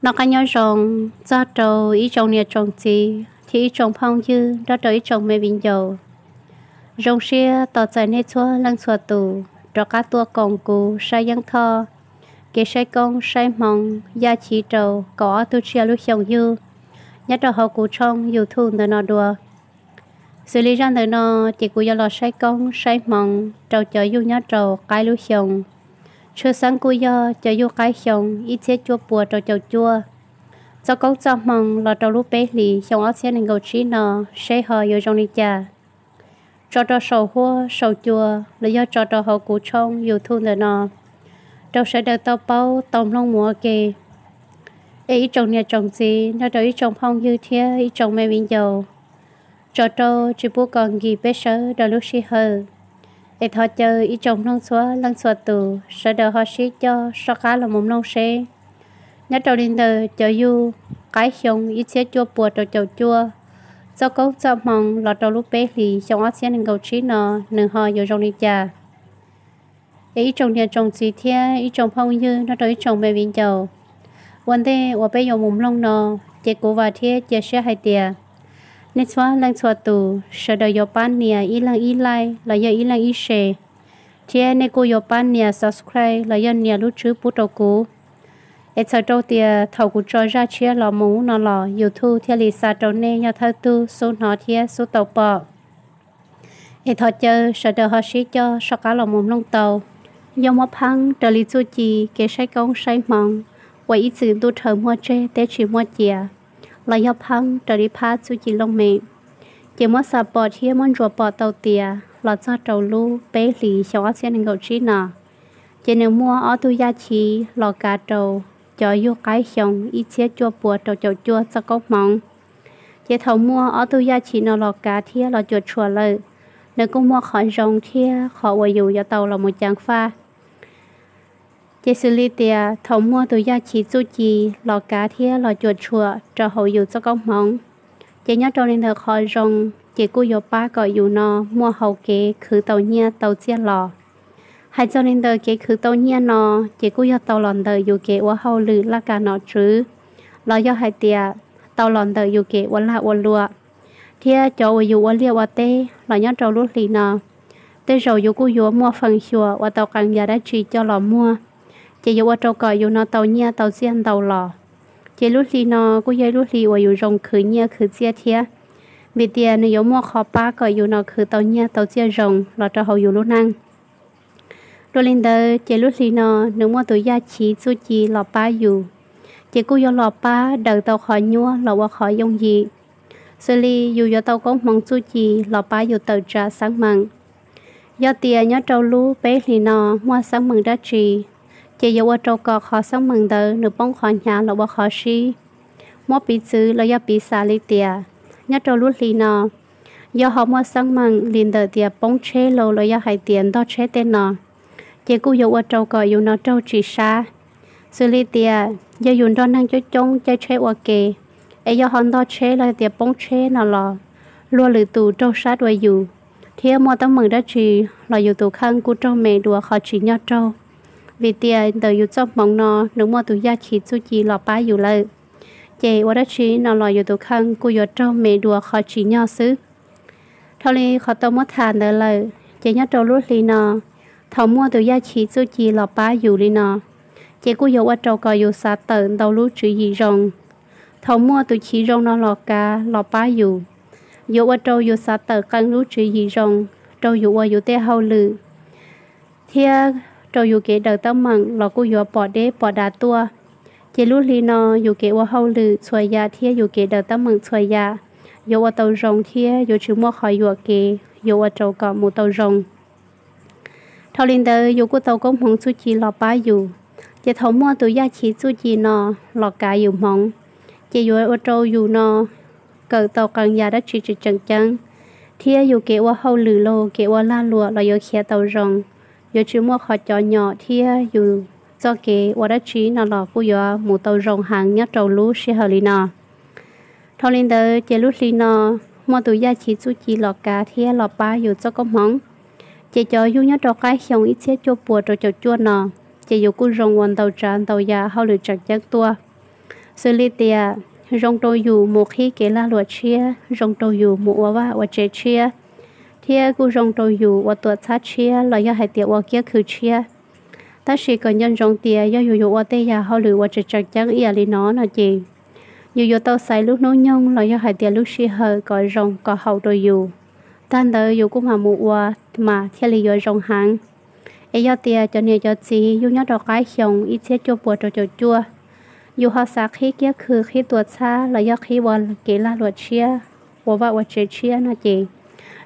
Noj qab nyob zoo txog rau ib tsoom niam tsoom txiv thiab ib tsoom phooj ywg nrog rau ib tsoom me viv ncaus. Zoo siab tos txais nej txhua leej txhua tus rov qab tuaj koom kuv saib Yeeb Thoj kev saib koob saib hmoov Yaj Chiv rau kaum ob tug tsiaj lub xyoo yug nyob rau hauv kuv tshooj YouTube ntawm no dua. Xws li zaj ntawm no ces kuv yuav los saib koob saib hmoov rau cov yug nyob rau qaib lub xyoo. Tshwj xeeb kuj yog cov yug qaib xyoo ib txhiab cuaj puas rau caum cuaj, txoj koob txoj hmoov los rau lub peb hlis xyoo ob txhiab nees nkaum tsib no seb ho yuav zoo li cas. Tso rau saum huab saum cua los yog tso rau hauv kuv tshooj YouTube ntawm no rau sawv daws tau paub tau mloog mus ua ke. Es ib tsoom niam tsoom txiv nrog rau ib tsoom phooj ywg thiab ib tsoom me viv ncaus, tso rau tsis pub kom nkim peb sawv daws lub sij hawm. Es thov caw ib tsoom mloog txhua leej txhua tus sawv daws ho sib coj soj qab los mus mloog seb nyob rau li ntawm cov yug qaib xyoo ib txhiab cuaj puas rau caum cuaj, txoj koob txoj hmoov los rau lub peb hlis xyoo ob txhiab nees nkaum tsib no nws ho yuav zoo li cas. Es ib tsoom niam tsoom txiv thiab ib tsoom phooj ywg nrog rau ib tsoom me viv ncaus, ua ntej uas peb yuav mus mloog no, ces kuv vam thiab cia siab hais tias nej txhua leej txhua tus sawv daws yuav pab nias ib leeg ib like los yog ib leeg ib share, thiab nej kuj yuav pab nias subscribe los yog nias lub tswb pub rau kuv. Es txhawm rau tias thaum kuv tso zaj tshiab los mus no los YouTube thiaj li xa rau nej yog thawj tug xub hnov thiab xub tau pom. Es thov caw sawv daws ho sib coj soj qab los mus mloog tau. Yog muab pheeb raws li txuj ci kev saib koob saib hmoov uas ib txwm ntuj rhawv muaj tseg teb tsis muaj cia, los yog pheeb raws li phab txuj ci looj mem, ces muab xam pom thiab muab ntsuas pom tau tias los txog rau lub peb hlis xyoo ob txhiab nees nkaum tsib no, ces nws muaj ob tug Yaj Chiv los kav rau cov yug qaib xyoo ib txhiab cuaj puas rau caum cuaj txoj koob hmoov. Ces thaum muaj ob tug Yaj Chiv no los kav thiab los cuam tshuam lawm, nws kuj muaj qhov zoo thiab qhov uas yus yuav tau los mus ceev faj. Ces xws li tias thaum muaj tus Yaj Chiv txuj ci los kav thiab los cuam tshuam rau hauv yus txoj koob hmoov, ces nyob rau li ntawm qhov zoo ces kuj yuav pab kom yus no muaj hauv kev khwv tau nyiaj tau txiaj los. Hais txog li ntawm kev khwv tau nyiaj no, ces kuj yog tau los ntawm yus kev ua hauj lwm laj kab nom tswv, los yog hais tias tau los ntawm yus kev ua lag ua luam, thiab cov uas yus ua liaj ua teb los nyob rau lub hlis no, tej zaum yus kuj yuav muaj feem xyuam uas tau qee yam dab tsi coj los muag, ces yuav ua rau kom yus no tau nyiaj tau txiaj ntau los. Ces lub hli no kuj yog ib lub hli uas yus zoo khwv nyiaj khwv txiaj thiab, vim tias nws yuav muaj qhov pab kom yus no khwv tau nyiaj tau txiaj zoo los rau hauv yus lub neej. Dua li ntawd ces lub hli no nws muaj tus Yaj Chiv txuj ci los pab yus, ces kuj yuav los pab daws tau qhov nyuaj los ua qhov yooj yim. Xws li yus yuav tau koob hmoov txuj ci los pab yus tawm tsam xeeb meem. Yog tias nyob rau lub peb hlis no muaj xeeb meem dab tsi, ces yuav ua rau kom qhov xeeb meem ntawd nws poob qhov hnyav los ua qhov sib. Muab piv txwv los yog piv xam li tias, nyob rau lub hli no, yog ho muaj xeeb meem li ntawm tias poob tsheb los los yog hais tias ntog tsheb tej no, ces kuj yuav ua rau kom yus no raug tsis sab. Xws li tias yog yus nrog neeg coob coob caij tsheb ua ke, es yog ho ntog tsheb los tias poob tsheb no los luag lwm tus raug sab dua yus, thiab muaj teeb meem dab tsi los yus tus kheej kuj raug me dua qhov tsim nyog raug. Vim tias ntawm yus txoj hmoov no nws muaj tus Yaj Chiv txuj ci los pab yus lawm, ces ua dab tsi no los yus tus kheej kuj yuav raug me dua qhov tsim nyog xwb. Dhau li qhov tau muab tham ntawd lawm, ces nyob rau lub hli no, thaum muaj tus Yaj Chiv txuj ci los pab yus li no, ces kuj yuav ua rau kom yus xav tawm ntau lub tswv yim zoo. Thaum muaj tus Chiv zoo no los kav los pab yus, yuav ua rau yus xav tawm qee lub tswv yim zoo rau yus ua yus tej hauj lwm, thiab rau yus kev daws teeb meem los kuj yuav pom deb pom dav tuaj. Ces lub hli no yus kev ua hauj lwm txhua yam thiab yus kev daws teeb meem txhua yam yuav ua tau zoo thiab yuav tsis muaj qhov yuam kev, yuav ua rau kom mus tau zoo. Dhau li ntawd yus kuj tau koob hmoov txuj ci los pab yus, ces thaum muaj tus Yaj Chiv txuj ci no los kav yus hmoov, ces yuav ua rau yus no kawm tau qee yam dab tsi tsis tseem ceeb, thiab yus kev ua hauj lwm los kev ua lag luam los yuav khiav tau zoo, yuav tsis muaj qhov cov nyom thiab yus txoj kev ua dab tsi no los kuj yuav mus tau zoo heev nyob rau lub sij hawm li no. Dhau li ntawd ces lub hli no muaj tus Yaj Chiv txuj ci los kav thiab los pab yus txoj koob hmoov, ces cov yug nyob rau qaib xyoo ib txhiab cuaj puas rau caum cuaj no, ces yus kuj zoo ua ntau tsav ntau yam hauj lwm tseem ceeb tuaj. Xws li tias zoo rau yus mus qhib kev lag luam tshiab, zoo rau yus mus ua vaj ua tsev tshiab, thiab kuj zoo rau yus ua tuam txhab tshiab los yog hais tias ua kiab khw tshiab. Tab sis kom nco ntsoov tias yog yus yuav ua tej yam hauj lwm uas tseem tseem ceeb ib yam li no no ces yus yuav tau xaiv lub hnub nyoog los yog hais tias lub sij hawm kom zoo kom haum rau yus, tag ntawd yus kuj mam mus ua mas thiaj li yuav zoo heev. Es yog tias cov niam cov txiv yug nyob rau qab xyoo ib txhiab cuaj puas rau caum cuaj, yus ho xav qhib kiab khw qhib tuam txhab los yog qhib ua kev lag luam tshiab, ua vaj ua tsev tshiab no ces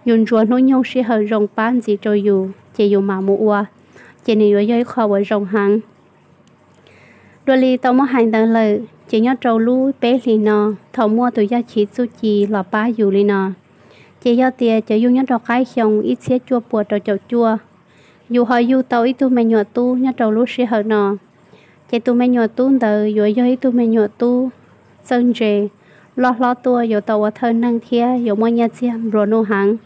yus ntsuas hnub nyoog sij hawm zoo pab ntxiv rau yus ces yus mam mus ua, ces nws yuav yog ib qho uas zoo heev. Dua li tau muab hais ntawd lawm ces nyob rau lub peb hlis no, thaum muaj tus yaj chiv txuj ci los pab yus li no, ces yog tias cov yug nyob rau qab xyoo ib txhiab cuaj puas rau caum cuaj, yus ho yug tau ib tug me nyuam tub nyob rau lub sij hawm no, ces tus me nyuam tub ntawd yuav yog ib tug me nyuam tub txawj ntse, loj hlob tuaj yuav tau ua thawj neeg thiab yuav muaj nyiaj txiag nplua nuj heev.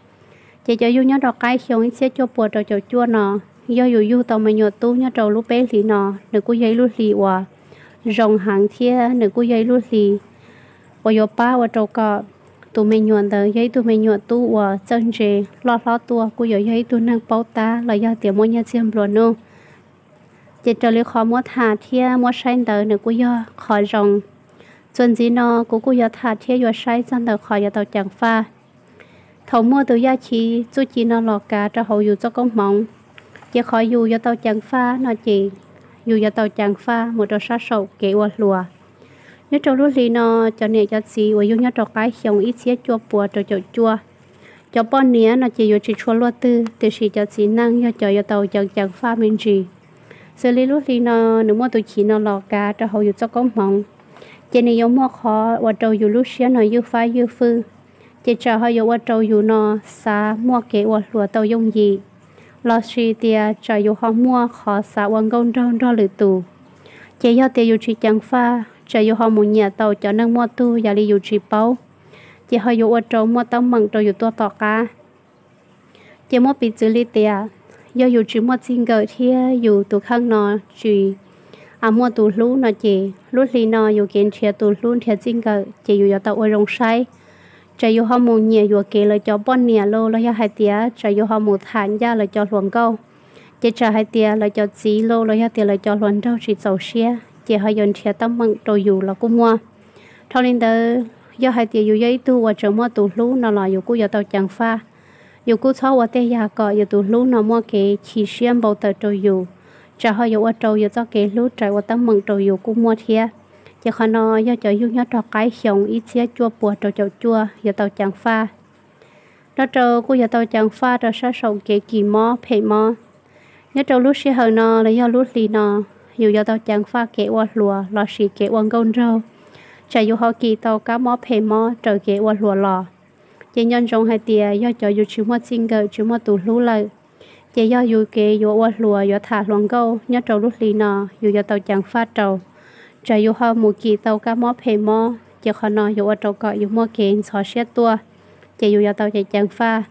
Ces cov yug nyob rau qab xyoo ib txhiab cuaj puas rau caum cuaj no, yog yus yug tau me nyuam tub nyob rau lub peb hlis no, nws kuj yog ib lub hli uas zoo heev thiab nws kuj yog ib lub hli uas yuav pab ua rau kom tus me nyuam ntawd yog ib tug me nyuam tub uas txawj ntse, loj hlob tuaj kuj yuav yog ib tug neeg paub tab los yog tias muaj nyiaj txiag nplua nuj. Ces raws li qhov muab tham thiab muab saib ntawd nws kuj yog qhov zoo. Txuas ntxiv no kuv kuj yuav tham thiab yuav saib txog ntawm qhov yuav tau ceev faj. Thaum muaj tus yaj chiv txuj ci no los kav rau hauv yus txoj koob hmoov, ces qhov yus yuav tau ceev faj no ces yus yuav tau ceev faj mus rau sab saum kev ua hluas. Nyob rau lub hli no, cov niam cov txiv uas yug nyob rau qab xyoo ib txhiab cuaj puas rau caum cuaj, cov poj niam no ces yuav tsis tshua luaj twg, tiam sis cov txiv neej yog cov yuav tau ceev ceev faj me ntsis. Xws li lub hli no, nws muaj tus chiv no los kav rau hauv yus txoj koob hmoov, ces nws yuav muaj qhov ua rau yus lub siab no ywj fab ywj fwj. Ces tsam ho yuav ua rau yus no xav muaj kev ua hluas tau yooj yim, lossis tias tsam yus ho muaj qhov xav ua nkauj nraug nrog lwm tus. Ces yog tias yus tsis ceev faj, tsam yus ho mus nyiam tau cov neeg muaj tug yam li yus tsis paub, ces ho yuav ua rau muaj teeb meem rau yus tuaj tom qab. Ces muab piv txwv li tias, yog yus tsis muaj txij nkawm thiab yus tus kheej no tsis muaj tus hlub no ces lub hli no yus kev nrhiav tus hlub nrhiav txij nkawm ces yus yuav tau ua zoo saib. Tsam yus ho mus nyiam yuam kev lawv cov poj niam lauj, los yog hais tias tsam yus ho mus tham ncaj lawv cov hluas nkauj, ces tsam hais tias lawv cov txiv lauj, los yog tias lawv cov hluas nraug tsis txaus siab ces ho yuav nrhiav teeb meem rau yus los kuj muaj. Dhau li ntawd, yog hais tias yus yog ib tug uas tseem muaj tus hlub no los yus kuj yuav tau ceev faj. Yus kuj txhob ua tej yam kom yus tus hlub no muaj kev chim siab npau taws rau yus, tsam ho yuav ua rau yus txoj kev hlub raws ua teeb meem rau yus kuj muaj thiab. Ces qhov no yog cov yug nyob rau qab xyoo ib txhiab cuaj puas rau caum cuaj yuav tau ceev faj. Nyob rau kuj yuav tau ceev faj rau sab saum kev kis mob phem mob. Nyob rau lub sij hawm no los yog lub hli no, yus yuav tau ceev faj kev ua hluas lossis kev ua nkauj nraug, tsam yus ho kis tau kab mob phem mob raws kev ua hluas los. Ces nco ntsoov hais tias yog cov yus tsis muaj txij nkawm tsis muaj tus hlub lawm, ces yog yus kev yuav ua hluas yuav tham hluas nkauj nyob rau lub hli no yus yuav tau ceev faj rau, tsam yus ho mus kis tau kab mob phem mob ces qhov no yuav ua rau kom yus muaj kev ntxhov siab tuaj, ces yus yuav tau ceev ceev faj.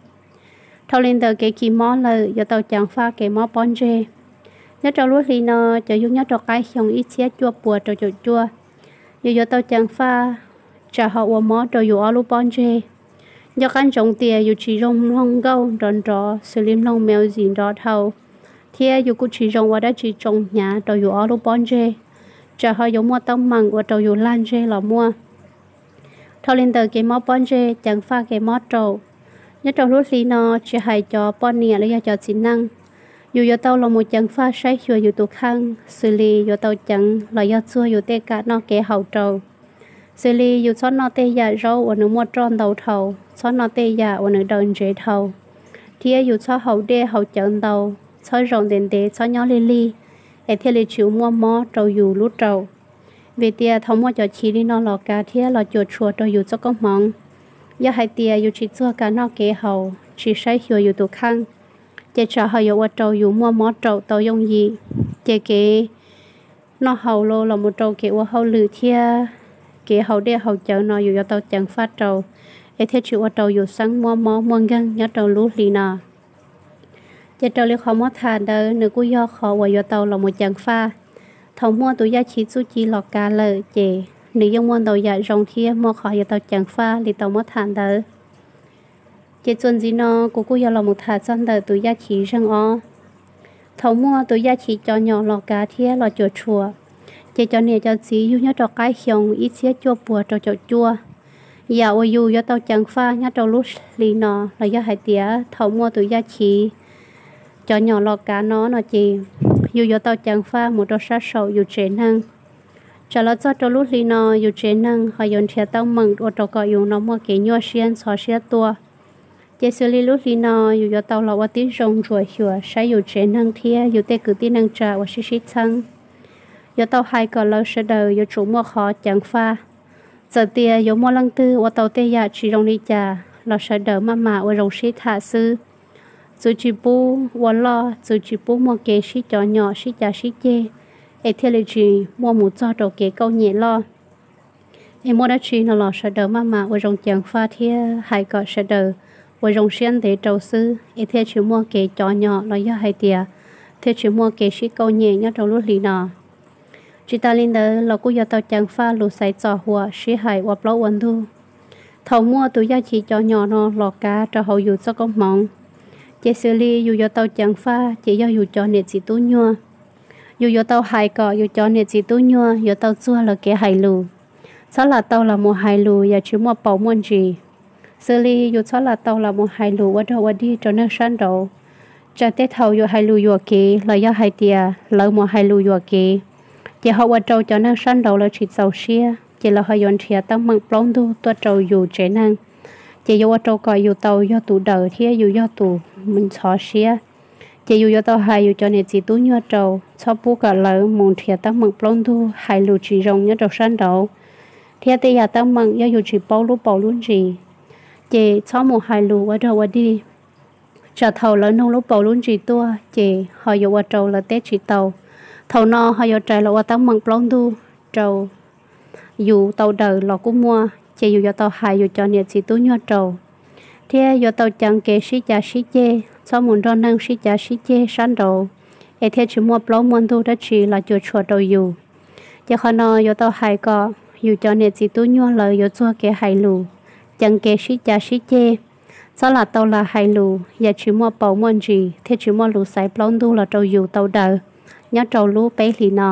Dhau li ntawd kev kis mob lawm yuav tau ceev faj kev mob pob ntseg. Nyob rau lub hli no, cov yug nyob rau qab xyoo ib txhiab cuaj puas rau caum cuaj, yus yuav tau ceev faj, tsam ho ua mob rau yus ob lub pob ntseg. Nco qab ntsoov tias yus tsis zoo mloog nkauj nrov nrov xws li mloog music nrov dhau, thiab yus kuj tsis zoo ua dab tsi tsoo hnyav rau yus ob lub pob ntseg, tsam ho yuav muaj teeb meem ua rau yus lag ntseg los muaj. Dhau li ntawd kev mob pob ntseg ceev faj kev mob raum. Nyob rau lub hli no, tsis hais cov poj niam los yog cov txiv neej, yus yuav tau los mus ceev faj saib xyuas yus tus kheej, xws li yuav tau ceev los yog txuag yus tej kam noj kev haus rau. Xws li yus txhob noj tej yam zaub uas nws muaj roj ntau dhau, txhob noj tej yam uas nws daws ntsev dhau, thiab yus txhob haus dej haus cawv ntau, txhob zaum ntev ntev, txhob nyob lig lig, es thiaj li tsis muaj mob rau yus lub raum. Vim tias thaum muaj cov chiv li no los kav thiab los cuam tshuam rau yus txoj koob hmoov, yog hais tias yus tsis txuag kam noj kev haus, tsis saib xyuas yus tus kheej, ces tsam ho yuav ua rau yus muaj mob raum tau yooj yim. Ces kev noj haus los los mus rau kev ua hauj lwm thiab kev haus dej haus cawv no yus yuav tau ceev faj rau, es thiaj tsis ua rau yus xeeb muaj mob muaj nkeeg nyob rau lub hli no. Ces raws li qhov muab tham ntawd nws kuj yog qhov uas yuav tau los mus ceev faj. Thaum muaj tus yaj chiv txuj ci los kav lawm ces nws yeej muaj ntau yam zoo thiab muaj qhov yuav tau ceev faj li tau muab tham ntawd. Ces txuas ntxiv no kuv kuj yuav los mus tham txog ntawm tus yaj chiv zeeg ob. Thaum muaj tus yaj chiv cov nyom los kav thiab los cuam tshuam, ces cov niam cov txiv yug nyob rau qab xyoo ib txhiab cuaj puas rau caum cuaj, yam uas yus yuav tau ceev faj nyob rau lub hli no los yog hais tias thaum muaj tus yaj chiv cov nyom los kav no no ces yus yuav tau ceev faj mus rau sab saum yus tsev neeg. Tsam los txog rau lub hli no yus tsev neeg ho yuav nrhiav teeb meem ua rau kom yus no muaj kev nyuaj siab ntxhov siab tuaj. Ces xws li lub hli no yus yuav tau los ua tib zoo ntsuam xyuas saib yus tsev neeg thiab yus tej kwv tij neej tsa uas sib sib txheeb. Yuav tau hais kom lawv sawv daws yuav tsum muaj qhov ceev faj. Txawm tias yuav muaj leej twg ua tau tej yam tsis zoo li cas los sawv daws maj mam ua zoo sib tham xwb. Txwv tsis pub ua loj, txwv tsis pub muaj kev sib cov nyom sib cav sib ceg, es thiaj li tsis muaj mus txog rau kev kauj nyem loj. Es muaj dab tsi no los sawv daws maj mam ua zoo ceev faj thiab hais kom sawv daws ua zoo siab ntev rau xwb, es thiaj tsis muaj kev cov nyom los yog hais tias thiaj tsis muaj kev sib kauj nyem nyob rau lub hli no. Tsis tas li ntawd los kuj yuav tau ceev faj lus xaiv txom huam sib hais ua plaub ua ntug. Thaum muaj tus yaj chiv cov nyom no los kav rau hauv yus txoj koob hmoov, ces xws li yus yuav tau ceev faj ces yog yus cov niam txiv tub nyuag. Yus yuav tau hais kom yus cov niam txiv tub nyuag yuav tau txuag lawv kev hais lus. Txhob lam tau los mus hais lus yam tsis muaj paus muaj ntsis. Xws li yus txhob lam tau los mus hais lus ua dog ua dig rau neeg sab nraud. Tsam tej thaum yus hais lus yuam kev los yog hais tias lawv mus hais lus yuam kev, ces ho ua rau cov neeg sab nraud lawv tsis txaus siab, ces lawv ho yuav nrhiav teeb meem plaub ntug tuaj rau yus tsev neeg, ces yuav ua rau kom yus tau yog tus daws thiab yus yog tus ntxhov siab. Ces yus yuav tau hais yus cov niam txiv tub nyuag rau, txhob pub kom lawv mus nrhiav teeb meem plaub ntug hais lus tsis zoo nyob rau sab nraud, thiab tej yam teeb meem yog yus tsis paub lub paus lub ntsis, ces txhob mus hais lus ua dog ua dig. Tsam thaum lawv nug lub paus lub ntsis tuaj ces ho yuav ua rau lawv teb tsis tau. Thaum no ho yuav rais los ua teeb meem plaub ntug rau yus tau daws los kuj muaj, ces yus yuav tau hais yus cov niam txiv tub nyuag rau. Thiab yuav tau ceev kev sib cav sib ceg, txhob mus nrog neeg sib cav sib ceg sab nraud, es thiaj tsis muaj plaub muaj ntug dab tsi los cuam tshuam rau yus. Ces qhov no yuav tau hais kom yus cov niam txiv tub nyuag lawv yuav txuag kev hais lus, ceev kev sib cav sib ceg, txhob lam tau lam hais lus yam tsis muaj paus muaj ntsis thiab tsis muaj lus xaiv plaub ntug los rau yus tau daws nyob rau lub peb hlis no.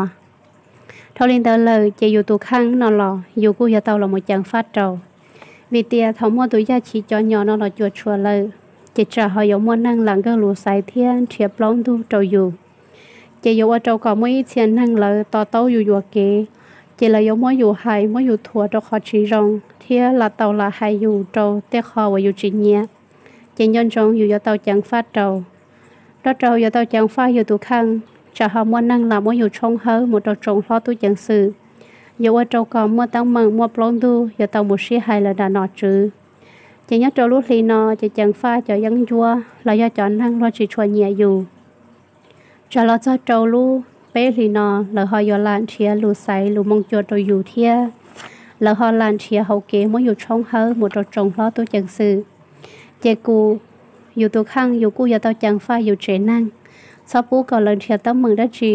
Dhau li ntawd lawm ces yus tus kheej no los yus kuj yuav tau los mus ceev faj rau. Vim tias thaum muaj tus yaj chiv cov nyom no los cuam tshuam lawm, ces tsam ho yuav muaj neeg lam nkawg lus xaiv thiab nrhiav plaub ntug rau yus, ces yuav ua rau kom muaj ib txhia neeg lawv to taub yus yuam kev, ces lawv yuav muab yus hais muab yus thuam rau qhov tsis zoo thiab lam tau lam hais yus rau tej qho uas yus tsis nyiam. Ces nco ntsoov yus yuav tau ceev faj rau. Nrog rau yuav tau ceev faj yus tus kheej, tsam ho muaj neeg lam muab yus tshoob hawb mus rau tsoom hlob tub ceev xwm, yuav ua rau kom muaj teeb meem muaj plaub ntug yuav tau mus sib hais lawm nram nom tswv. Ces nyob rau lub hli no ces ceev faj cov yeeb ncuab los yog cov neeg luag tsis tshua nyiam yus. Tsam los txog rau lub peb hlis no lawv ho yuav lam nrhiav lus xaiv lus moo cuam rau yus thiab lawv ho lam nrhiav hauv kev muab yus tshoob hawb mus rau tsoom hlob tub ceev xwm. Ces kuv, yus tus kheej yus kuj yuav tau ceev faj yus tsev neeg, txhob pub kom lawv nrhiav teeb meem dab tsi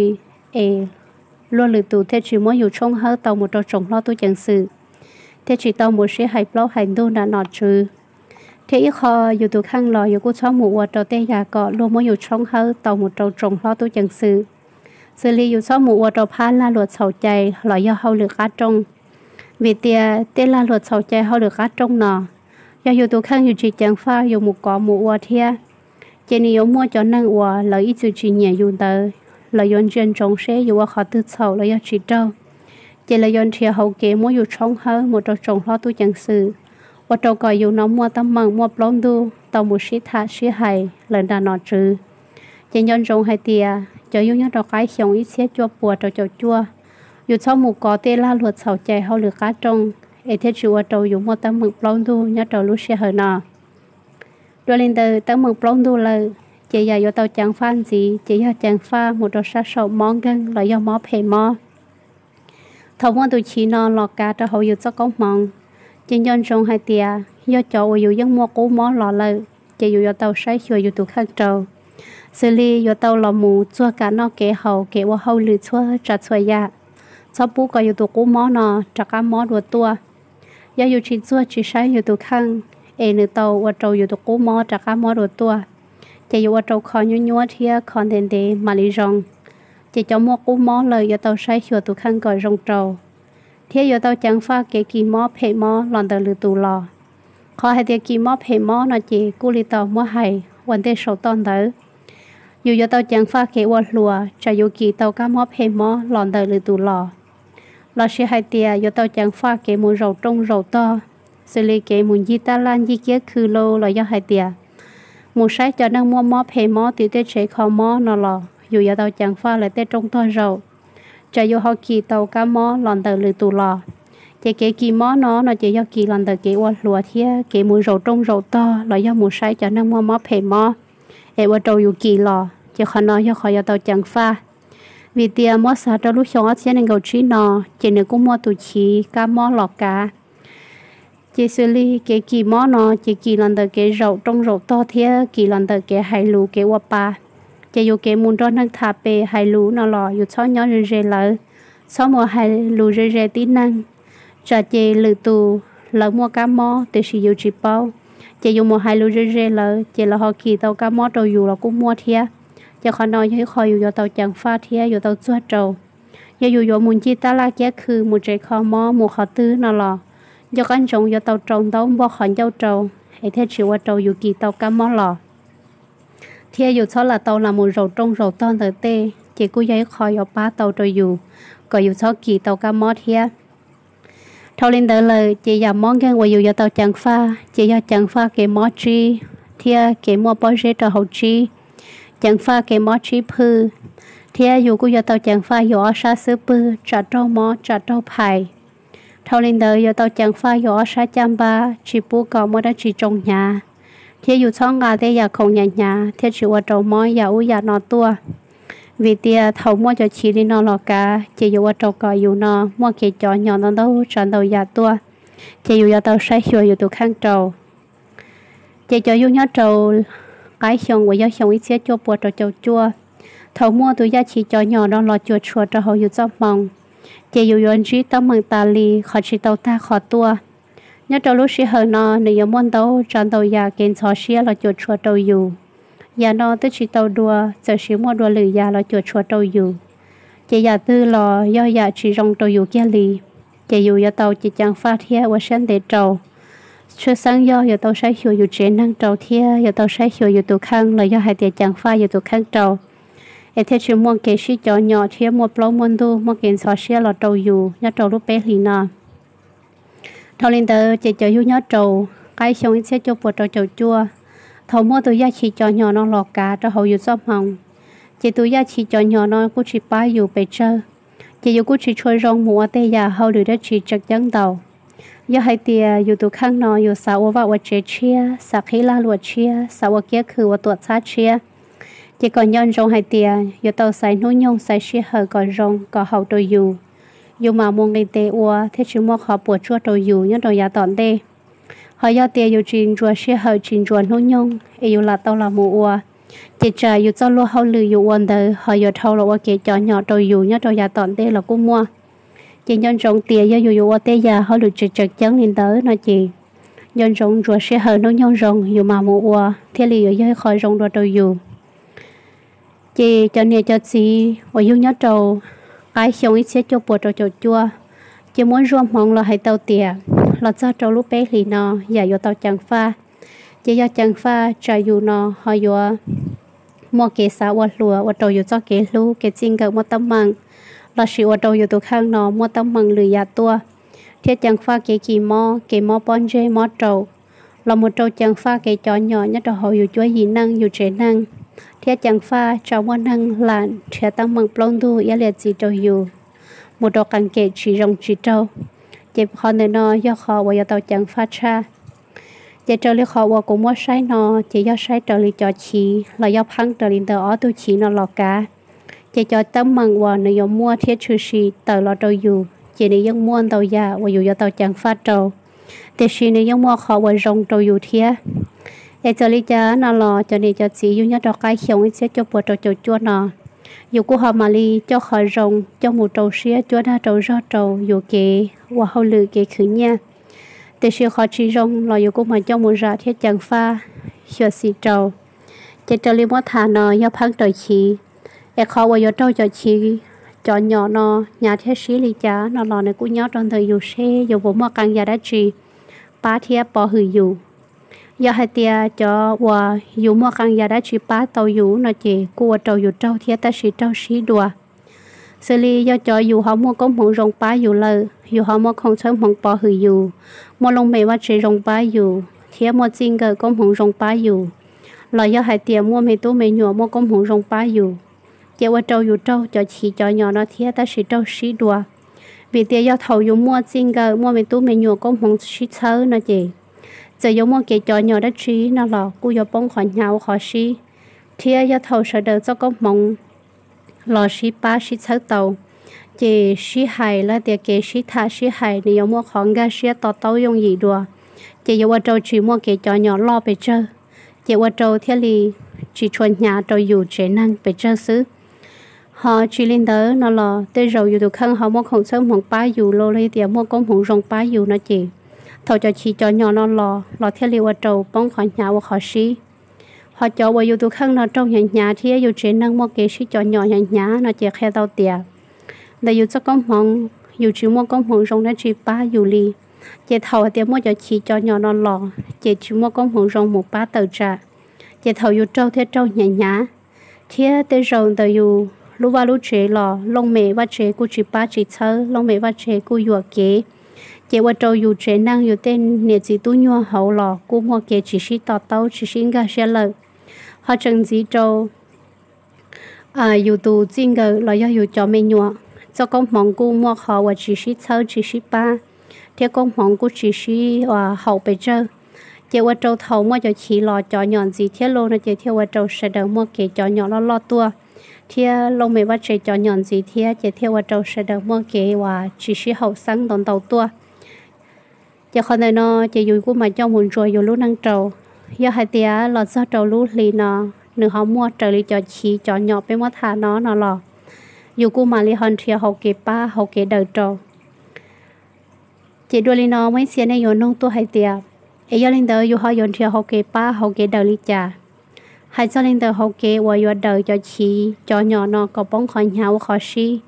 es luag lwm tus thiaj tsis muab yus tshoob hawb tau mus rau tsoom hlob tub ceev xwm, thiaj tsis tau mus sib hais plaub hais ntug nram nom tswv. Thiab ib qho yus tus kheej los yus kuj txhob mus ua rau tej yam kom luag muab yus tshoob hawb tau mus rau tsoom hlob tub ceev xwm, xws li yus txhob mus ua rau phab lag luam txhaum cai los yog hauj lwm qab rooj. Vim tias tej lag luam txhaum cai hauj lwm qab rooj no, yog yus tus kheej yus tsis ceev faj yus mus kov mus ua thiab, ces nws yuav muaj cov neeg uas lawv ib txwm tsis nyiam yus ntawd, lawv yuav ntsia ntsoov seb yus ua qhov twg txhaum los yog tsis raug, ces lawv yuav nrhiav hauv kev muab yus tshoob hawb mus rau tsoom hlob tub ceev xwm, ua rau kom yus no muaj teeb meem muaj plaub ntug tau mus sib tham sib hais lawm nram nom tswv. Ces nco ntsoov hais tias cov yug nyob rau qab xyoo ib txhiab cuaj puas rau caum cuaj, yus txhob mus kov tej lag luam txhaum cai hauj lwm qab rooj, es thiaj tsis ua rau yus muaj teeb meem plaub ntug nyob rau lub sij hawm no. Dua li ntawd teeb meem plaub ntug lawm, ces yam yuav tau ceev faj ntxiv ces yog ceev faj mus rau sab saum mob nkeeg los yog mob phem mob. Thaum muaj tus chiv no los kav rau hauv yus txoj koob hmoov, ces nco ntsoov hais tias yog cov uas yus yeej muaj qub mob los lawm, ces yus yuav tau saib xyuas yus tus kheej rau, xws li yuav tau los mus txuag kam noj kev haus kev ua hauj lwm txhua tsav txhua yam. txhob pub kom yus tus qub mob no rov qab mob dua tuaj. Yog yus tsis txuag tsis saib yus tus kheej es nws tau ua rau yus tus qub mob rov qab mob dua tuaj, ces yuav ua rau kho nyuab nyuab thiab kho ntev ntev mam li zoo. Ces cov muaj qub mob lawm yuav tau saib xyuas tus kheej kom zoo rau, thiab yuav tau ceev faj kev kis mob phem mob los ntawm lwm tus los. Qhov hais tias kis mob phem mob no ces kuj li tau muab hais ua ntej saum toj ntawd. Yus yuav tau ceev faj kev ua hluas tsam yus kis tau kab mob phem mob los ntawm lwm tus los, lossis hais tias yuav tau ceev faj kev mus zaum rooj zaum tog, xws li kev mus ncig taj laj ncig kiab khw los los yog hais tias mus saib cov neeg muaj mob phem mob tim tej tsev kho mob no los yus yuav tau ceev faj lawv tej rooj tog zaum, tsam yus ho kis tau kab mob los ntawm lwm tus los. Ces kev kis mob no no ces yog kis los ntawm kev ua hluas thiab kev mus zaum rooj zaum tog los yog mus saib cov neeg muaj mob phem mob es ua rau yus kis los, ces qhov no yog qhov yuav tau ceev faj. Vim tias muab xav rau lub xyoo ob txhiab nees nkaum tsib no, ces nws kuj muaj tus chiv kab mob los kav. Ces xws li kev kis mob no ces kis los ntawm kev zaum rooj zaum tog thiab kis los ntawm kev hais lus kev ua pa. Ces yus kev mus nrog neeg tham pem hais lus no los yus txhob nyob ze ze lawv, txhob mus hais lus ze ze tib neeg, tsam ces lwm tus lawv muaj kab mob tiam sis yus tsis paub, ces yus mus hais lus ze ze lawv ces lawv ho kis tau kab mob rau yus los kuj muaj thiab. Ces qhov no yog ib qho yus yuav tau ceev faj thiab yuav tau txuag rau. Yog yus yuav mus ncig taj laj kiab khw mus tsev kho mob mus qhov twg no los nco qab ntsoov yuav tau rau ntaub npog qhov ncauj rau, es thiaj tsis ua rau yus kis tau kab mob los. Thiab yus txhob lam tau lam mus zaum rooj zaum tog ntawm tej, ces kuj yog ib qho yuav pab tau rau yus kom yus txhob kis tau kab mob thiab. Dhau li ntawd lawm ces yam mob nkeeg uas yus yuav tau ceev faj ces yog ceev faj kev mob tsib thiab kev muaj pob zeb rau hauv tsib, ceev faj kev mob tsib phwj, thiab yus kuj yuav tau ceev faj yus ob sab xub pwg tsam raug mob tsam raug phais. Dhau li ntawd yuav tau ceev faj yus ob sab caj npab tsis pub kom muaj dab tsi tsoo hnyav, thiab yus txhob nqa tej yam khoom hnyav hnyav thiaj tsis ua rau mob yam ub yam no tuaj. Vim tias thaum muaj cov chiv li no los kav ces yuav ua rau kom yus no muaj kev cov nyom ntau ntau tsav ntau yam tuaj, ces yus yuav tau saib xyuas yus tus kheej rau. Ces cov yug nyob rau qaib xyoo uas yog xyoo ib txhiab cuaj puas rau caum cuaj, thaum muaj tus yaj chiv cov nyom no los cuam tshuam rau hauv yus txoj hmoo, ces yus yuav ntsib teeb meem tas li qhov tsis tau tag qhov tuaj. Nyob rau lub sij hawm no nws yuav muaj ntau tsav ntau yam kev ntxhov siab los cuam tshuam rau yus. Yam no twb tsis tau dua, txawm sis muaj dua lwm yam los cuam tshuam rau yus, ces yam twg los yog yam tsis zoo rau yus kiag li. Ces yus yuav tau ceev ceev faj thiab ua siab ntev rau. Tshwj xeeb yog yuav tau saib xyuas yus tsev neeg rau thiab yuav tau saib xyuas yus tus kheej los yog hais tias ceev faj yus tus kheej rau, es thiaj tsis muaj kev sib cov nyom thiab muaj plaub muaj ntug muaj kev ntxhov siab los rau yus nyob rau lub peb hlis no. Dhau li ntawd ces cov yug nyob rau qaib xyoo ib txhiab cuaj puas rau caum cuaj, thaum muaj tus yaj chiv cov nyom no los kav rau hauv yus txoj hmoo, ces tus yaj chiv cov nyom no kuj tsis pab yus pes tsawg, ces yus kuj tsis tshua zoo mus ua tej yam hauj lwm dab tsi tseem ceeb ntau. Yog hais tias yus tus kheej no yus xav ua vaj ua tsev tshiab, xav qhib lag luam tshiab, xav ua kiab khw ua tuam txhab tshiab, ces kom nco ntsoov hais tias yuav tau xaiv hnub nyoog xaiv sij hawm kom zoo kom haum rau yus, yus mam mus nqis tes ua thiaj tsis muaj qhov puas tsuaj rau yus nyob rau yav tom ntej. Ho yog tias yus tsis ntsuas sij hawm tsis ntsuas hnub nyoog es yus lam tau los mus ua, ces tsam yus txoj luag hauj lwm yus ua ntawd ho yuav dhau los ua kev cov nyom rau yus nyob rau yav tom ntej los kuj muaj. Ces nco ntsoov tias yog yus yuav ua tej yam hauj lwm tseem tseem ceeb li ntawd no ces nco ntsoov ntsuas sij hawm hnub nyoog zoo yus mam mus ua thiaj li yuav yog ib qho zoo dua rau yus. Ces cov niam cov txiv uas yug nyob rau qaib xyoo ib txhiab cuaj puas rau caum cuaj, ces muab zuaj hmoov los hais tau tias los txog rau lub peb hlis no yam yuav tau ceev faj, ces yog ceev faj tsam yus no ho yuav muaj kev xav ua hluas ua rau yus txoj kev hlub kev txij nkawm muaj teeb meem, lossis ua rau yus tus kheej no muaj teeb meem lwm yam tuaj, thiab ceev faj kev kis mob kev mob pob ntseg mob raum, los mus rau ceev faj kev cov nyom nyob rau hauv yus cuab yim neej yus tsev neeg, thiab ceev faj tsam muaj neeg lam nrhiav teeb meem plaub ntug iab liam txiv rau yus, mus rau qee kem tsis zoo tsis raug. Ces qhov ntawm no yog qhov uas yuav tau ceev faj tshaj. Ces raws li qhov uas kuv muab saib no, ces yog saib raws li cov chiv los yog pheeb raws li ntawm ob tug chiv no los kav, ces cov teeb meem uas nws yuav muaj thiab tshwm sim tawm los rau yus ces nws yeej muaj ntau yam uas yus yuav tau ceev faj rau, tiam sis nws yeej muaj qhov uas zoo rau yus thiab. Es txawm li cas no los cov niam cov txiv yug nyob rau qaib xyoo ib txhiab cuaj puas rau caum cuaj no, Yus kuj ho mam li coj qhov zoo coj mus rau siab cuab dag rau zog rau yus kev ua hauj lwm kev khwv nyiaj. Tiam sis qhov tsis zoo los yus kuj mam coj mus zam thiab ceev faj xyuam xim rau. Ces raws li muab tham no yog pheej raws chiv, es qhov uas yuav raug cov chiv cov nyom no hnyav thiab sib li cas no los nws kuj nyob rau ntawm yus seb yus puas muaj qee yam dab tsi pab thiab pov hwm yus. Yog hais tias cov uas yus muaj qee yam dab tsi pab tau yus no ces kuj ua rau yus raug thiab tab sis raug sib dua. Xws li yog cov yus ho muaj koob hmoov zoo pab yus lawm, yus ho muaj khoom txhawb hmoov pov hwm yus, muaj looj mem vaj tsev zoo pab yus thiab muaj txij nkawm koob hmoov zoo pab yus, los yog hais tias muaj me tub me nyuam muaj koob hmoov zoo pab yus, ces ua rau yus raug cov chiv cov nyom no thiab tab sis raug sib dua. Vim tias yog thaum yus muaj txij nkawm muaj me tub me nyuam koob hmoov sib txhawb no ces txawm yuav muaj kev cov nyom dab tsi no los kuj yuav poob qhov hnyav ua qhov sib. Thiab yog thaum sawv daws txoj koob hmoov los sib pab sib txhawb tau, ces sib hais los tias kev sib tham sib hais nws yuav muaj qhov nkag siab to taub yooj yim dua, ces yuav ua rau tsis muaj kev cov nyom loj pes tsawg, ces ua rau thiaj li tsis tshua hnyav rau yus tsev neeg pes tsawg xwb. Ho tsis li ntawd no los tej zaum yus tus kheej ho muaj khoom txhawb hmoov pab yus los li tias muaj koob hmoov zoo pab yus no ces thaum cov chiv cov nyom no los los thiaj li ua rau poob qhov hnyav ua qhov sib. Ho cov uas yus tus kheej no raug hnyav hnyav thiab yus tsev neeg muaj kev sib cov nyom hnyav hnyav no ces qhia tau tias ntawm yus txoj koob hmoov yus tsis muaj koob hmoov zoo dab tsi pab yus li, ces thaum hais tias muaj cov chiv cov nyom no los ces tsis muaj koob hmoov zoo mus pab tawm tsam, ces thaum yus raug thiaj raug hnyav hnyav. Thiab tej zaum ntawm yus lub vaj lub tsev los looj mem vaj tsev kuj tsis pab tsis txhawb, looj mem vaj tsev kuj yuam kev, ces ua rau yus tsev neeg yus tej niam txiv tub nyuag hauv los kuj muaj kev tsis sib to taub tsis sib nkag siab lawm. Ho tseem ntxiv rau yus tus txij nkawm los yog yus cov me nyuam, txoj koob hmoov kuj muaj qhov uas tsis sib txhawb tsis sib pab, thiab koob hmoov kuj tsis sib haum pes tsawg, ces ua rau thaum muaj cov chiv los cov nyom ntxiv thiab los no ces thiaj ua rau sawv daws muaj kev cov nyom loj loj tuaj, thiab looj mem vaj tsev cov nyom ntxiv thiab ces thiaj ua rau sawv daws muaj kev uas tsis sib haum xeeb ntau ntau tuaj. Ces qhov ntawm no ces yus kuj mam coj mus ntsuas yus lub neej rau. Yog hais tias los txog rau lub hli no nws ho muaj raws li cov chiv cov nyom peb muab tham no no los, yus kuj mam li ho nrhiav hauv kev pab hauv kev daws rau. Ces dua li no muaj ib txhia nej yuav nug tuaj hais tias, es yog li ntawd yus ho yuav nrhiav hauv kev pab hauv kev daws li cas? Hais txog li ntawm hauv kev uas yuav daws cov chiv cov nyom no kom poob qhov hnyav ua qhov sib,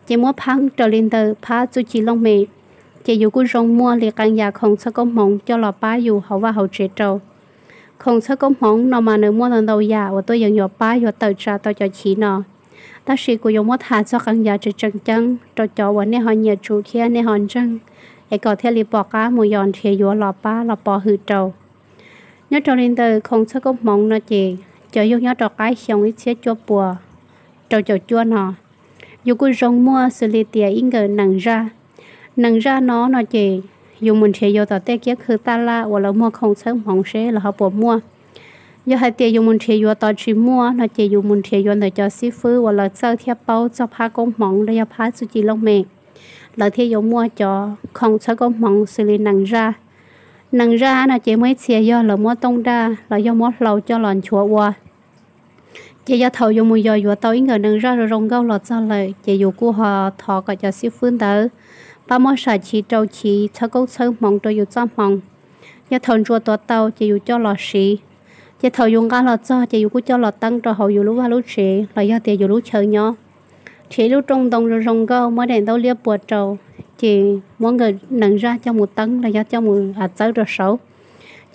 ces muab pheej raws li ntawm phab txuj ci looj mem, ces yus kuj zoo muaj li qee yam khoom txhawb koob hmoov coj los pab yus hauv vaj hauv tsev rau. Khoom txhawb koob hmoov no mas nws muaj ntau ntau yam uas tuaj yeem yuav pab yuav tawm tsam tau cov chiv no. Tab sis kuv yuav muab tham txog qee yam tseem tseem ceeb rau cov uas nej ho nyiam tsum thiab nej ho ntseeg, es kom thiaj li pom qab mus yos nrhiav yuav los pab los pov hwm rau. Nyob rau li ntawm khoom txhawb koob hmoov no ces cov yug nyob rau qab xyoo ib txhiab cuaj puas rau caum cuaj no, yus kuj zoo muaj xws li tias ib nkawm nees zaj. Nees zaj no no ces yus mus nrhiav yuav tom tej kiab khw taj laj uas lawv muag khoom txhawb hmoov seb lawv ho puas muaj. Yog hais tias yus mus nrhiav yuav tod tsis muaj no ces yus mus nrhiav yuav ntawm cov xib fwb uas lawv txawj thiab paub txog phab koob hmoov los yog phab txuj ci looj mem, lawv thiaj yuav muaj cov khoom txhawb koob hmoov xws li nees zaj. Nees zaj no ces muaj ib txhia yog lawv muab tooj daj los yog muab hlau coj los nchuav ua. Ces yog thaum yus mus yos yuav tau ib nkawm nees zaj zoo zoo nkauj los txog lawm ces yus kuj ho thov kom cov xib fwb ntawd pab muab sam chiv rau chiv txhawb koob txhawb hmoov rau yus txoj hmoov. Yog thaum ntsuas tuav tau ces yus coj los siv. Ces thaum yus nqa los txog ces yus kuj coj los teeb rau hauv yus lub vaj lub tsev los yog tias yus lub chaw nyob. Nrhiav ib lub rooj ntoo zoo zoo nkauj muab daim ntaub liab pua rau, ces muab nkawm nees zaj coj mus teeb los yog coj mus txawb rau saud.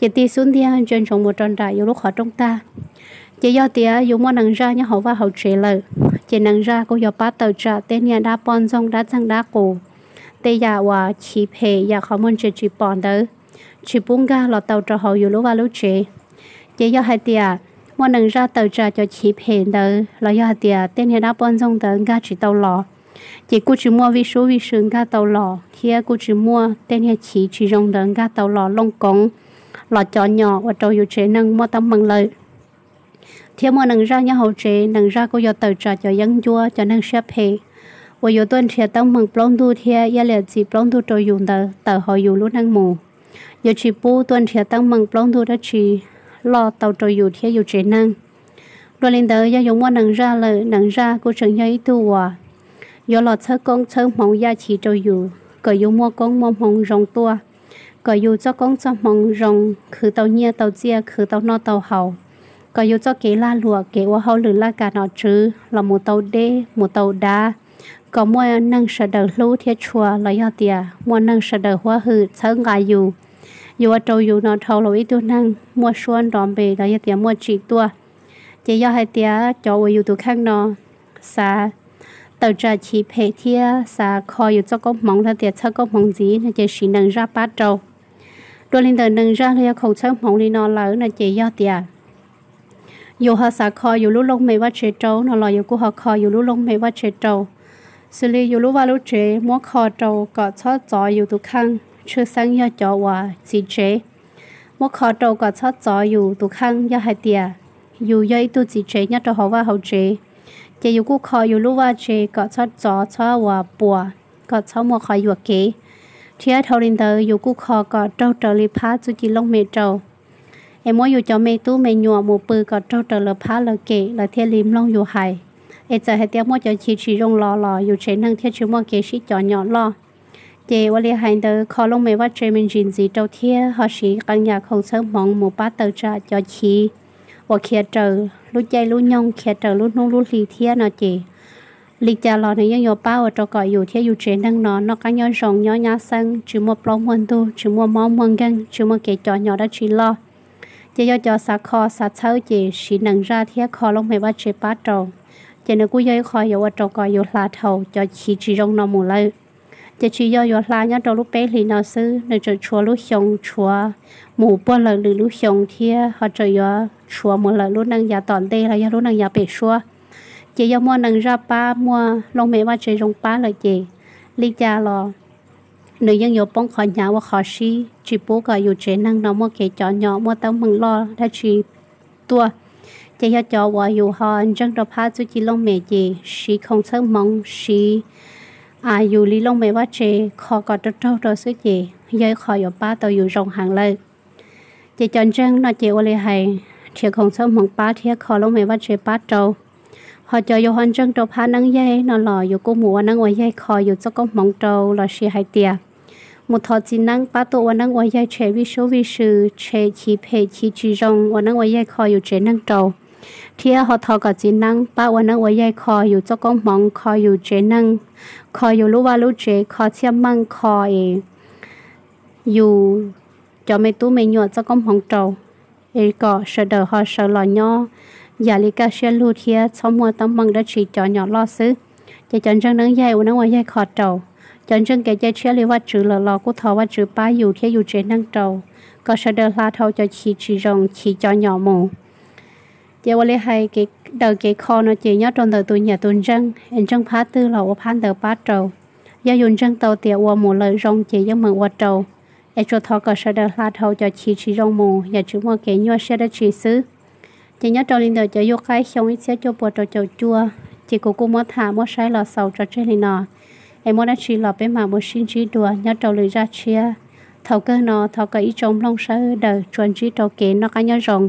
Ces tig xub ntiag ntsia ntsoov mus rau nram yus lub qhov rooj tag. Ces yog tias yus muaj nees zaj nyob hauv vaj hauv tsev lawm, ces nees zaj kuj yuav pab tawm tsam tej niag dab poj ntxoog dab txeeg dab qus, tej yam uas chiv phem yam qhov muag ntsia tsis pom ntawd tsis pub nkag los tau rau hauv yus lub vaj lub tsev. Ces yog hais tias muaj nees zaj tawm tsam cov chiv phem ntawd los yog hais tias tej niag dab poj ntxoog ntawd nkag tsis tau los, ces kuj tsis muaj vij sub vij sw nkag tau los thiab kuj tsis muaj tej niag chiv tsis zoo ntawd nkag tau los looj koov los cov nyom ua rau yus tsev neeg muaj teeb meem lawm. Thiab muaj nees zaj nyob hauv tsev, nees zaj kuj yuav tawm tsam cov yeeb ncuab cov neeg siab phem uas yuav tuaj nrhiav teeb meem plaub ntug thiab iab liam txim plaub ntug rau yus ntawd tawm hauv yus lub neej mus. Yuav tsis pub tuaj nrhiav teeb meem plaub ntug dab tsi loj tau rau yus thiab yus tsev neeg. Dua li ntawd yog yus muaj nees zaj lawm, nees zaj kuj tseem yog ib tug uas yuav los txhawb koob txhawb hmoov yaj chiv rau yus kom yus muaj koob muaj hmoov zoo tuaj, kom yus txoj koob txoj hmoov zoo, khwv tau nyiaj tau txiaj, khwv tau noj tau haus, kom yus txoj kev lag luam kev ua hauj lwm laj kam nom tswv los mus tau deb mus tau dav, kom muaj neeg sawv daws hlub thiab tshua los yog tias muaj neeg sawv daws huab hwm txhawb nqa yus. Yuav ua rau yus no dhau los ib tug neeg muaj suab nrov npe los yog tias muaj tsim tuaj. Ces yog hais tias cov uas yus tus kheej no xav tawm tsam chiv phem thiab xav kho yus txoj koob hmoov los tias txhawb koob hmoov ntxiv no ces siv nees zaj pab rau. Dua li ntawm nees zaj los yog khoom txhawb hmoov li no lawm no ces yog tias yus ho xav kho yus lub looj mem vaj tse rau no los yus kuj ho kho yus lub looj mem vaj tse rau. Xws li yus lub vaj lub tsev muab kho rau kom txhob txov yus tus kheej, tshwj xeeb yog cov uas txiv tsev, muab kho rau kom txhob txov yus tus kheej. Yog hais tias yus yog ib tug txiv tsev nyob rau hauv vaj hauv tsev, ces yus kuj kho yus lub vaj tse kom txhob txov txhob uas puas, kom txhob muaj qhov yuam kev, thiab dhau li ntawd yus kuj kho kom raug raws li phab txuj ci looj mem rau. Es muab yus cov me tub me nyuam mus pw kom raug raws lawv phab lawv kem lawv thiaj li mloog yus hais. Es txawm hais tias muaj cov chiv tsis zoo los los yus tsev neeg thiaj tsis muaj kev sib cov nyom loj. Ces ua li hais ntawd kho looj mem vaj tse me ntsis ntxiv rau thiab ho siv qee yam khoom txhawb hmoov mus pab tawm tsam cov chiv uas khiav raws lub caij lub nyoog khiav raws lub hnub lub hli thiab no ces li cas los nws yeej yuav pab ua rau kom yus thiab yus tsev neeg no noj qab nyob zoo nyob nyab xeeb tsis muaj plaub muaj ntug tsis muaj mob muaj nkeeg tsis muaj kev cov nyom dab tsi loj. Ces yog cov xav kho xav txhawb ces siv nees zaj thiab kho looj mem vaj tse pab rau. Ces nws kuj yog ib qho yuav ua rau kom yus hla dhau cov chiv tsis zoo no mus lawm. Ces tsis yog yuav hla nyob rau lub peb hlis no xwb, nws tseem tshuav lub xyoo tshuav mus puag lawm lwm lub xyoo thiab ho tseem yuav tshuav mus lawm lub neej yav tom ntej los yog lub neej yav pem suab. Ces yog muaj nees zaj pab muaj looj mem vaj tse zoo pab lawm ces li cas los nws yeej yuav poob qhov hnyav ua qhov sib tsis pub kom yus tsev neeg no muaj kev cov nyom muaj teeb meem loj dab tsi tuaj. Ces yog cov uas yus ho ntseeg rau phab txuj ci looj mem ces siv khoom txhawb hmoov siv yus li looj mem vaj tse kho kom raug raug rau xwb ces yog ib qho yuav pab tau yus zoo heev lawm. Ces cov ntseeg no ces ua li hais nrhiav khoom txhawb hmoov pab thiab kho looj mem vaj tse pab rau. Ho cov yus ho ntseeg rau phab neeb yaig no los yus kuj mus ua neeb ua yaig kho yus txoj koob hmoov rau lossis hais tias mus thov txiv neeb pab tuaj ua neeb ua yaig tshem vij sub vij sw tshem chiv phem chiv tsis zoo ua neeb ua yaig kho yus tsev neeg rau. Thiab ho thov kom txiv neeb pab ua neeb ua yaig kho yus txoj koob hmoov kho yus tsev neeg, kho yus lub vaj lub tsev kho txhiaj meej kho es yus cov me tub me nyuam txoj koob hmoov rau es kom sawv daws ho sawv los nyob yam li kaj siab lug thiab txhob muaj teeb meem dab tsi cov nyom loj xwb. Ces cov ntseeg neeb yaig ua neeb ua yaig kho rau. Cov ntseeg kev cai tshiab li Vajtswv lawm los kuj thov Vajtswv pab yus thiab yus tsev neeg rau kom sawv daws hla dhau cov chiv tsis zoo chiv cov nyom mus. Ces ua li hais daws kev kho no ces nyob rau ntawm tus nyiam tus ntseeg es ntseeg phab twg los ua phab ntawd pab rau. Yog yus ntseeg tau tias ua mus lawm zoo ces yeej meem ua rau. Es tsuas thov kom sawv daws hla dhau cov chiv tsis zoo mus yam tsis muaj kev nyuaj siab dab tsi xwb. Ces nyob rau li ntawm cov yub qaib xyoo ib txhiab cuaj puas rau caum cuaj ces kuv kuj muab tham muab saib los xaus tso tseg li no. Es muaj dab tsi los peb mam mus sib ntsib dua nyob rau lwm zaj tshiab. Thaum kawg no thov kom ib tsoom mloog sawv daws tsuas ntsib rau kev noj qab nyob zoo.